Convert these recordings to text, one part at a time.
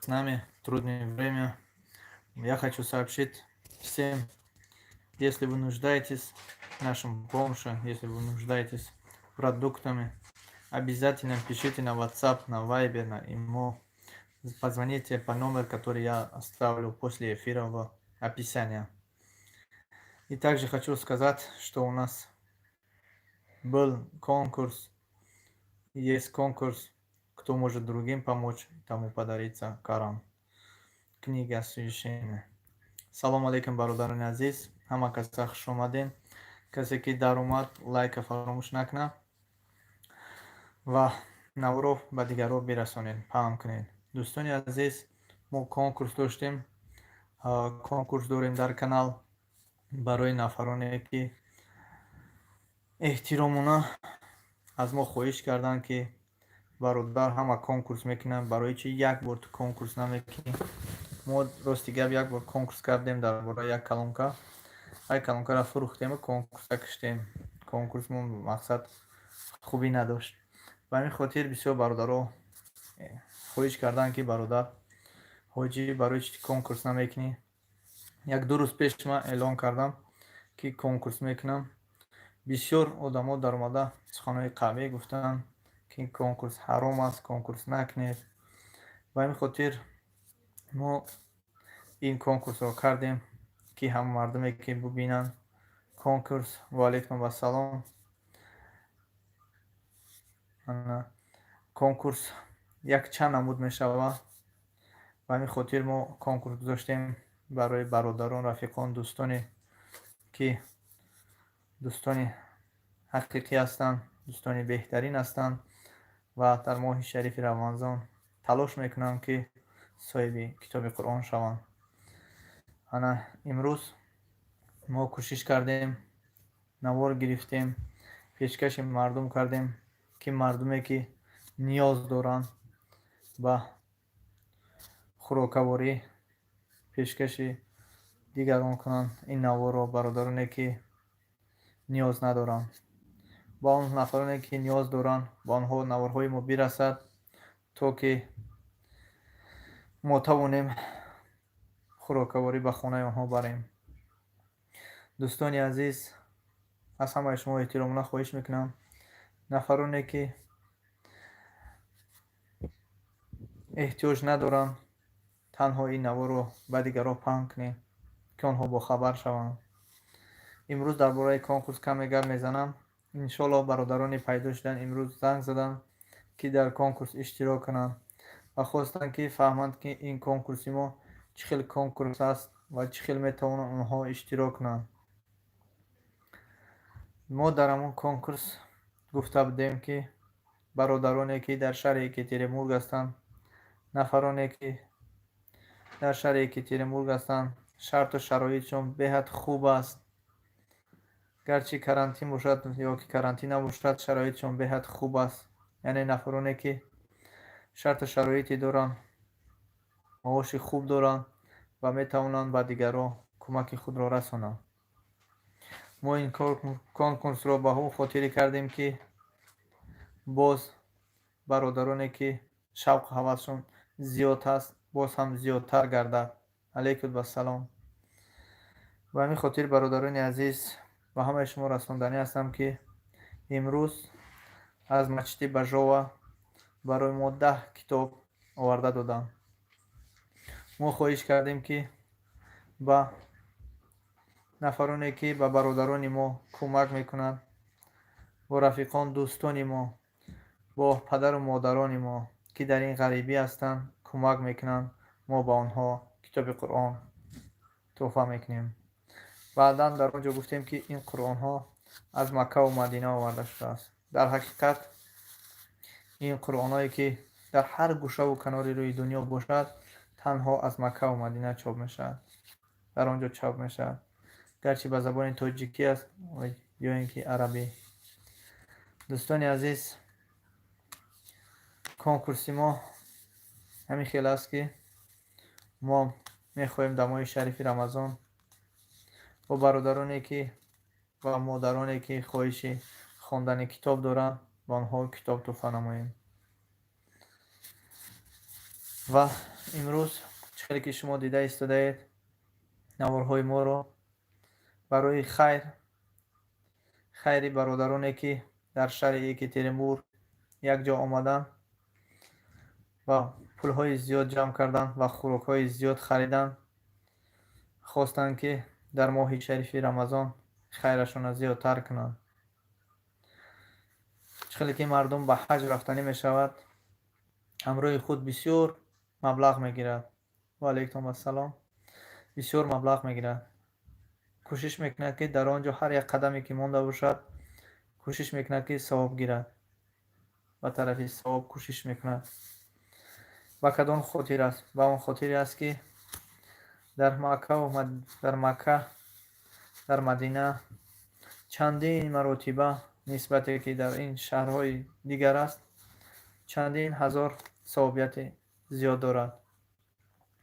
С нами в трудное время. Я хочу сообщить всем, если вы нуждаетесь в нашем помощи, если вы нуждаетесь продуктами, обязательно пишите на WhatsApp, на Viber, на imo. Позвоните по номеру, который я оставлю после эфира в описании. И также хочу сказать, что у нас был конкурс, есть конкурс, кто может другим помочь, тому подарится Коран. Книга освящения. Салом алейкум, бародарони азиз, ҳама каса хуш омадем. Касе ки даромад, лайка фаромӯш накунад ва наворо ба дигарро бирасонед, паҳн кунед. Дӯстони азиз, мо конкурс доштем, конкурс дорем дар канал барои нафароне, ки эҳтиромона аз мо хоҳиш карданд, ки бародар, ҳама конкурс мекунанд, барои чи як бор ту конкурс намекунӣ? Мо, рости гап, як бор конкурс кардем дар бораи як колонка. Ай колонкаро фурӯхтему конкурса киштем. Конкурсмо мақсад хубӣ надошт. Ба ҳамин хотир бисёр бародаро хоҳиш карданд, ки бародар ҳоҷӣ, барои чи конкурс намекунӣ? 1-2 рӯз пеш ман эълон кардам, ки конкурс мекунам. Бисёр одамо даромада суханҳои қавӣ гуфтанд, ки конкурс ҳаром аст, конкурс накунед. Ба ҳамин хотир мо ин конкурсро кардем, ки ҳама мардуме ки бубинанд конкурс. Ваалайкум ассалом. Конкурс якчанд намуд мешавад. Ба ҳамин хотир мо конкурс гузоштем барои бародарон, рафиқон, дӯстоне, ки дӯстони ҳақиқӣ ҳастанд, дӯстони беҳтарин ҳастанд ва дар моҳи шарифи Рамазон талош мекунанд, ки соҳиби китоби Қуръон шаванд. Ана имрӯз мо кӯшиш кардем, навор гирифтем, пешкаши мардум кардем, ки мардуме, ки ниёз доранд ба хӯрокаворӣ, пешкаши дигарон кунанд ин наворро, бародароне, ки ниёз надоранд. Ба он нафароне, ки ниёз доранд, ба онҳо наворҳои мо бирасад, то ки мо тавонем хӯрокаворӣ ба хонаи онҳо барем. Дӯстони азиз, аз ҳамаи шумо эҳтиромона хоҳиш мекунам, нафароне, ки эҳтиёҷ надоранд, танҳо ин наворро ба дигарон паҳн кунед, ки онҳо бохабар шаванд. Имрӯз дар бораи конкурс каме гап мезанам. Иншоалло, бародароне пайдо шуданд, имрӯз занг заданд, ки дар конкурс иштирок кунанд ва хостанд, ки фаҳманд, ки ин конкурси мо чӣ хел конкурс аст ва чӣ хел метавонанд онҳо иштирок кунанд. Мо дар ҳамон конкурс гуфта будем, ки бародароне, ки дар шаҳри Екатеринбург ҳастанд, нафароне, ки дар шаҳри Екатеринбург ҳастанд, шарту шароитшон беҳад хуб аст. Гарчи карантин бошад ё ки карантин набошад, шароитшон беҳад хуб аст. Яъне нафароне, ки шарту шароите доранд, маоши хуб доранд ва метавонанд ба дигарон кӯмаки худро расонанд. Мо ин конкурсро ба он хотире кардем, ки боз бародароне, ки шавқу ҳавасшон зиёд аст, боз ҳам зиёдтар гардад. Алайкум ассалом. Ба ҳамин хотир, бародарони азиз, ба ҳамаи шумо расонданӣ ҳастам, ки имрӯз аз масҷиди Бажова барои мо 10 китоб оварда доданд. Мо хоҳиш кардем, ки ба нафароне, ки ба бародарони мо кӯмак мекунанд, бо рафиқон, дӯстони мо, бо падару модарони мо, ки дар ин ғарибӣ ҳастанд, кӯмак мекунанд, мо ба онҳо китоби Қуръон тӯҳфа мекунем. Баъдан дар он ҷо гуфтем, ки ин Қуръонҳо аз Маккаву Мадина оварда шудааст. Дар ҳақиқат, ин қуръонҳое, ки дар ҳар гӯшаву канори рӯи дунё бошад, танҳо аз Маккаву Мадина чоп мешавад, дар он ҷо чоп мешавад, гарчи ба забони тоҷикӣ аст ё ин ки арабӣ. Дӯстони азиз, конкурси мо ҳамин хел аст, ки мо мехоҳем дар моҳи шарифи Рамазон бо бародароне, ки ва модароне, ки хоҳиши хондани китоб доранд, ба онҳо китоб тӯҳфа намоем. Ва Имрӯз чӣ хеле ки шумо дида истодаед наворҳои моро, барои хайр, хайри бародароне, ки дар шаҳри Екатеринбург якҷо омаданд ва пулҳои зиёд ҷамъ карданд ва хӯрокҳои зиёд хариданд, хостанд, ки дар моҳи шарифи Рамазон хайрашонро зиёдтар кунанд. Чӣ хеле ки мардум ба ҳаҷ рафтанӣ мешавад, ҳамроҳи худ бисёр маблағ мегирад, ва алайкум ассалом, бисёр маблағ мегирад, кӯшиш мекунад, ки дар он ҷо ҳар як қадаме ки монда бошад, кӯшиш мекунад, ки савоб гирад, ба тарафи савоб кӯшиш мекунад. Ба кадом хотир аст? Ба он хотире аст, ки дар Макка, дар Мадина чандин маротиба нисбате ки дар ин шаҳрҳои дигар аст, чандин ҳазор савобияти зиёд дорад.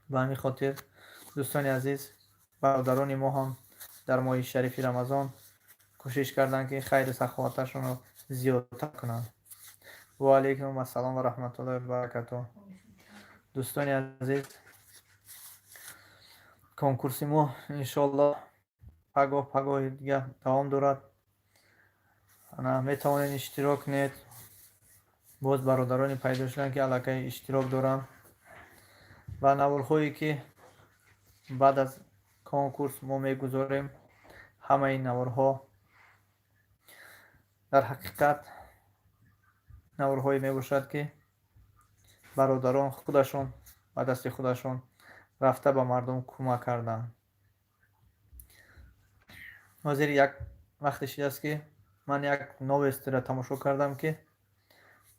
Ба ҳамин хотир, дӯстони азиз, бародарони мо ҳам дар моҳи шарифи Рамазон кӯшиш карданд, ки хайру саховаташонро зиёдтар кунанд. Ва алайкум ассалом ва раҳматуллоҳи ва баракатуҳ. Дӯстони азиз, конкурси мо, иншоаллоҳ, пагоҳ, пагоҳи дигар давом дорад. Ана, метавонед иштирок кунед. Боз бародароне пайдо шуданд, ки аллакай иштирок доранд, ва наворҳое ки баъд аз конкурс мо мегузорем, ҳамаи наворҳо дар ҳақиқат наворҳое мебошад, ки бародарон худашон ба дасти худашон рафта ба мардум кӯмак карданд. Ҳозир як вақте шидааст, ки ман як новостиро тамошо кардам, ки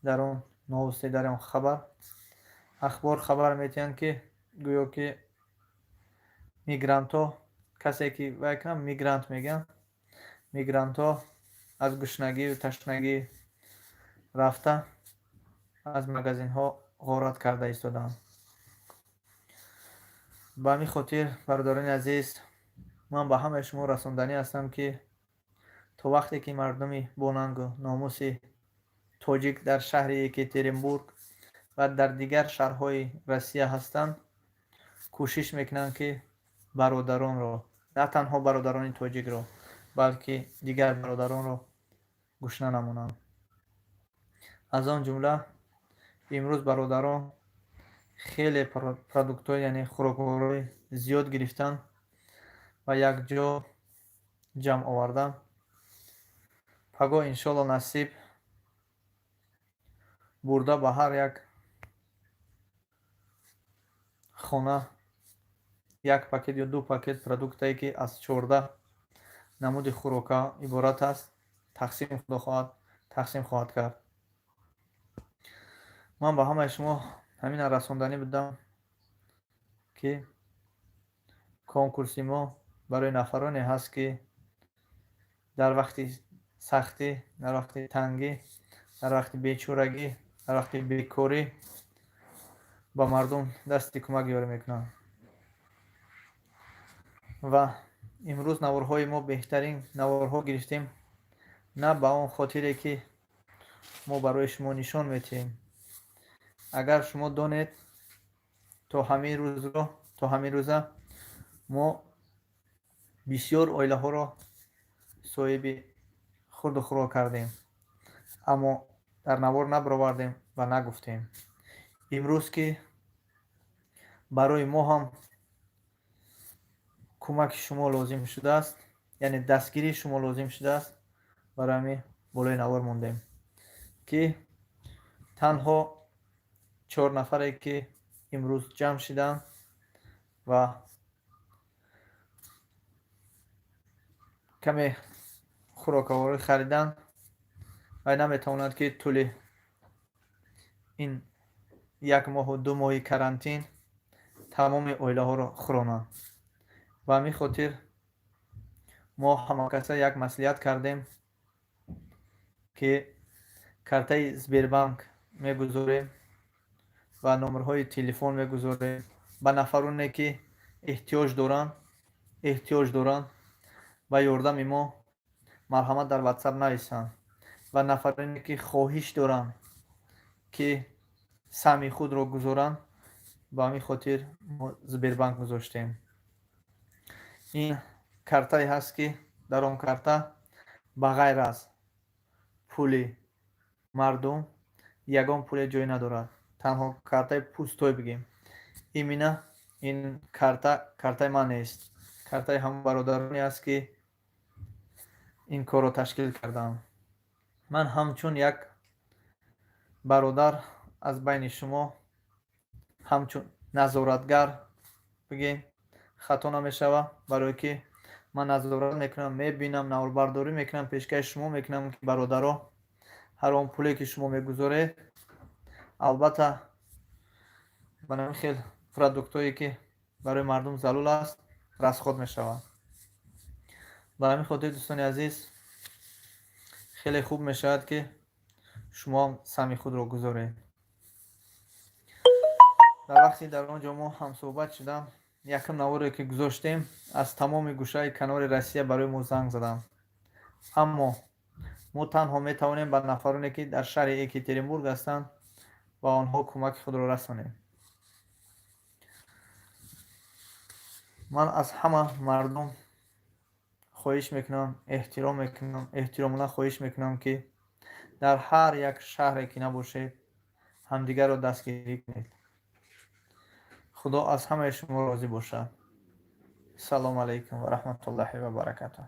дар он новости, дар он хабар, ахбор хабар метиҳанд, ки гӯё ки мигрантҳо, касе ки вай кунам, мигрант мегӯянд, мигрантҳо аз гушнагию ташнагӣ рафта аз магазинҳо ғорат карда истодаанд. Ба ҳамин хотир, бародарони азиз, ман ба ҳамаи шумо расонданӣ ҳастам, ки то вақте ки мардуми бонангу номуси тоҷик дар шаҳри Екатеринбург ва дар дигар шаҳрҳои Россия ҳастанд, кӯшиш мекунанд, ки бародаронро, на танҳо бародарони тоҷикро, балки дигар бародаронро гушна намонанд. Аз он ҷумла имрӯз бародарон хеле продуктҳо, яъне хӯрокворҳои зиёд гирифтанд ва якҷо ҷамъ оварданд. Пагоҳ, иншоалло, насиб, бурда ба ҳар як хона як пакет ё ду пакет продуктае, ки аз 14 намуди хӯрока иборат аст, тақсим, худо хоҳад, тақсим хоҳад кард. Ман ба ҳамаи шумо ҳамина расонданӣ будам, ки конкурси мо барои нафароне ҳаст, ки дар вақти сахтӣ, дар вақти тангӣ, дар вақти бечорагӣ, дар вақти бекорӣ ба мардум дасти кӯмак ёрӣ мекунанд. Ва имрӯз наворҳои мо, беҳтарин наворҳо гирифтем, на ба он хотире, ки мо барои шумо нишон метиҳем. Агар шумо донед, то ҳамин рӯзро, то ҳамин рӯза мо бисёр оилаҳоро соҳиби хурду хӯрок кардем, аммо дар навор набаровардем ва нагуфтем. Имрӯз ки барои мо ҳам кӯмаки шумо лозим шудааст, яъне дастгирии шумо лозим шудааст, барои ҳамин болои навор мондем, ки танҳо чор нафаре, ки имрӯз ҷамъ шиданд ва каме хӯрокаворӣ хариданд, вай наметавонад, ки тӯли ин як моҳу 2 моҳи карантин тамоми оилаҳоро хӯронанд. Ба ҳамин хотир мо ҳамакаса як маслиҳат кардем, ки картаи Сбербанк мегузорем ва номерҳои телефон мегузорем. Ба нафароне, ки эҳтиёҷ доранд ба ёрдами мо, марҳамат, дар Ватсап нависанд, ва нафароне, ки хоҳиш доранд, ки саҳми худро гузоранд. Ба ҳамин хотир мо Сбербанк гузоштем. Ин картае ҳаст, ки дар он карта ба ғайр аз пули мардум ягон пуле ҷой надорад. Танҳо картаи пустой бигем. Именно ин карта картаи ман нест, картаи ҳамон бародароне аст, ки ин корро ташкил кардам. Ман ҳамчун як бародар аз байни шумо, ҳамчун назоратгар бигем, хато намешава, барое ки ман назорат мекунам, мебинам, наворбардорӣ мекунам, пешкаши шумо мекунам, ки, бародаро, ҳар он пуле, ки шумо мегузоред, албатта, ба ҳамин хел продуктҳое, ки барои мардум зарур аст, расход мешавад. Ба ҳамин хотир, дӯстони азиз, хеле хуб мешавад, ки шумоам саҳми худро гузоред. Дар вақте дар он ҷо мо ҳамсӯҳбат шудам, якум наворе, ки гузоштем, аз тамоми гӯшаи канори Россия барои мо занг заданд. Аммо мо танҳо метавонем ба нафароне, ки дар шаҳри Екатеринбург ҳастанд, ба онҳо кӯмаки худро расонем. Ман аз ҳама мардум хоҳиш мекунам, эҳтиром мекунам, эҳтиромона хоҳиш мекунам, ки дар ҳар як шаҳре ки набошед, ҳамдигарро дастгирӣ кунед. Худо аз ҳамаи шумо розӣ бошад. Салому алайкум ва раҳматуллоҳи ва баракатуҳ.